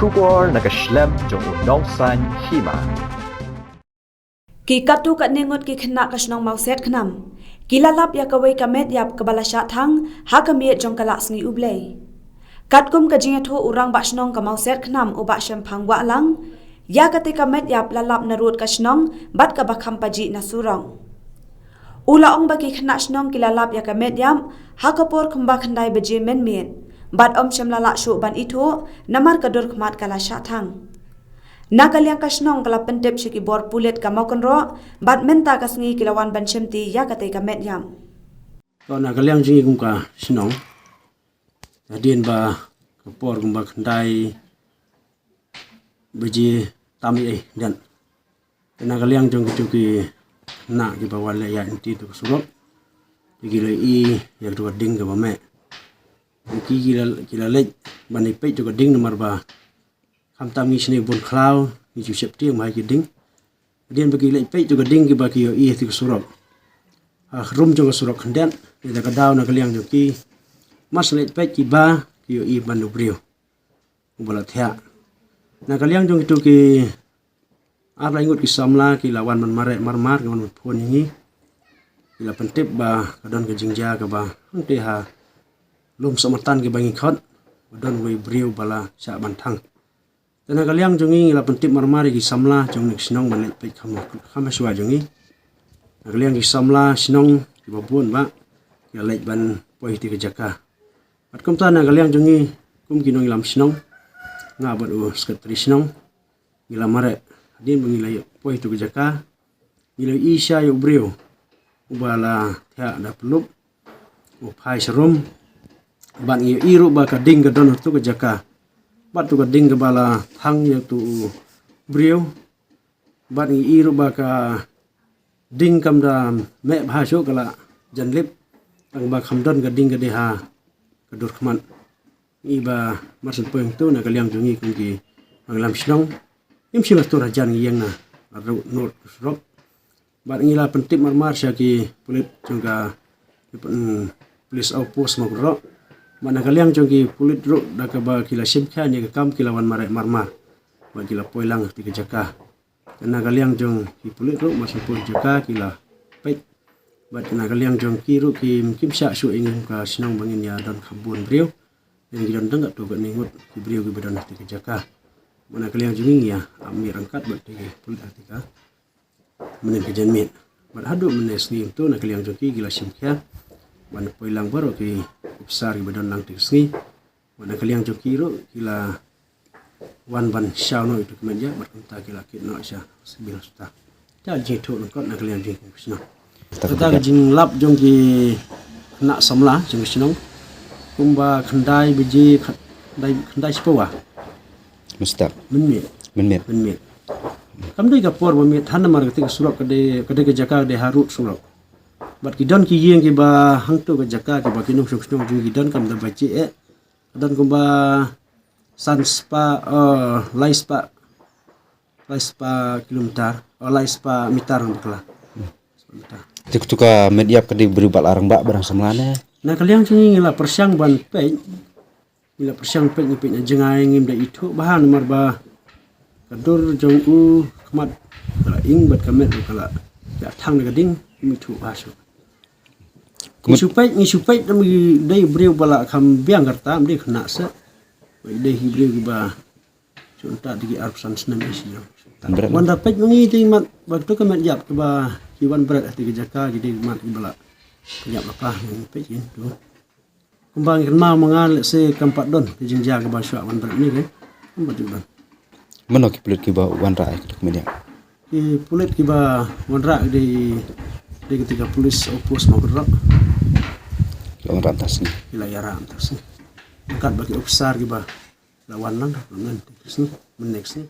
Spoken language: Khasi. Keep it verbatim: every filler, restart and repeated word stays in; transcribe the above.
Khubor na ka shlem jong u nongsan hima. Ki katto katne ngut ki khynnah ka shnong Mawset Khnam ki la lap ïa kawei ka met ïap kaba la shah thang ha ka miet jong ka Lahngi U Blei. Katkum ka jingïathuh u rangbah shnong ka Mawset Khnam u Bah Shemphang Wahlang, ïa kata ka met ïap la lap na rud ka shnong bad kaba kham pajih na surok. U la ong ba ki khynnah shnong ki la lap ïa ka met ïap ha ka por kumba khyndai baje mynmiet bad ym shym la lah shuh ban ithuh namar ka dur khmat ka la shah thang. Na ka liang ka shnong ka la pyntip sha ki bor pulit ka Mawkynroh bad mynta ka sngi ki la wan ban shimti ïa kata ka met ïap. To na ka liang jong ngi kum ka shnong, hadien ba ka por kumba khyndai baje tam ei ei dang. Te na ka liang jong kitu ki khynnah kiba wan leh ïaid na katu ka surok, te ki la ïohi ïa katu ka ding kaba meh. Ki, ki la, ki la leit ban ïa peit katu ka ding namar ba khamtam ngi shane bun khlaw, ngi shu sheptieng bha ïa ki ding. Hadien ba ki leit peit katu ka ding kiba ki ïohi ha katu ka surok, ha rum jong ka surok khyndiat, te da ka daw na ka liang jong ki, mar shu leit peit kiba ki ïohi ban u briew uba la thiah. Na ka liang jong kitu ki ar lai ngut ki samla ki la wan ban mareh marmar, ki wan ban phone ïa ngi. Ki la pyntip ba ka don ka jingjia kaba hangtei ha lum Sohmyntan kiba ngi khot, ba don uwei u briew ba la shah ban thang. Te na ka liang jong ngi ngi la pyntip marmar ïa ki samla jong ngi ki shnong ban leit peit kham, kham shuwa jong ngi. Na ka liang ki samla shnong kiba bun bah ki la leit ban poi ha katu ka jaka. Bad kumta na ka liang jong ngi kum ki nongïalam shnong, nga bad u sekretari shnong, ngi la mareh. Hadien ba ngi la poi ha katu ka jaka, ngi la ïohi sha ïa u briew uba la thiah da pynlup, u phai sharum. Bad ngi ïohi ruh ba ka ding ka don ha katu ka jaka, bad katu ka ding kaba la thang ïa utu u briew. Bad ngi ïohi ruh ba ka ding kam da meh bha shuh, ka la jan lip, tang ba kham don ka ding ka dei ha ka dur khmat. Ngi ba mar shen poi hangtu na ka liang jong ngi kum ki nongïalam shnong, ngim shym la tur hajan, ngi ïeng na ruh nud surok. Bad ngi la pyntip marmar sha ki pulit jong ka, mm, police outpost Mawkynroh. Bad na ka liang jong ki pulit ruh da kaba ki la shim khia ïa ka kam, ki la wan mareh marmar bad ki la poi lang ha katu ka jaka. Na ka liang jong ki pulit ruh mar shen poi ha katu ka jaka ki la peit. Bad na ka liang jong ki ruh kim, kim shah shuh ïa ngi kum ka shnong ba ngin ïa don kham bun briew. Ngi don tang katto katne ngut ki briew kiba don ha katu ka jaka. Bad na ka liang jong ngi ngi ïa ap miet ryngkat bad ki pulit ha katu ka mynne ka janmiet. Bad haduh mynne sngi hangtu na ka liang jong ki ki la shim khia ban poi lang baroh ki ophisar kiba don lang ha katu ka sngi. Bad na ka liang jong ki ruh ki la wan ban shaw noh ïa katu ka met ïap, bad kumta ki la kit noh sha Civil Hospital. Te ka jingïathuh lyngkot na ka liang jong ki shnong. Kata ka jinglap jong ki khynnah samla jong ka shnong kumba khyndai baje, khyndai, khyndai shiphew mynstep. Mynmiet. Mynmiet. Mynmiet. Kam dei ka por ba miet than namar kata ka surok ka dei, ka dei ka jaka ka dei ha rud surok. Bad ki don ki ïing kiba hangtu ka jaka kiba ki nongshong shnong jong ki don kam da baje eh. Don kumba san spah, eh, lai spah, lai spah kilometer, eh, lai spah meter ngan bakla. Te katu ka met ïap ka dei briew ba la rangbah ba dang samla ne? Na ka liang jong ngi ngi la pyrshang ban peit, ngi la pyrshang peit, ngi peit na jngai, ngim da ithuh bha namar ba ka dur jong u khmat ka la ing bad ka met ruh ka la ïa thang da ka ding, ngim ithuh bha shuh. Ngi shu peit, ngi shu peit, namar ki dei briew ba la kham biang ka rta, ym dei khynnah seh. Ba ki dei ki briew kiba shu nta da ki arphew san snem ïa shi. Bret. Wan da peit ma ngi te mat ba katu ka met ïap kiba ki wan bret ha katu ka jaka, ki dei mat kiba la pynïap lypa, ngi peit kin tu. Kumba ngi kynmaw ma nga, lehse kam pat don ka jingjia kaba shuwa wan bret ne, kam pat ju don. Mano ki pulit kiba wanrah ïa katu ka met ïap? Ki pulit kiba wanrah dei, dei kata ka police outpost Mawkynroh. Ki la wanrah mynta ka sngi. Ki la ïarah mynta ka sngi. Ryngkat bad ki ophisar kiba la wan lang mynne ka sngi, mynne ka sngi.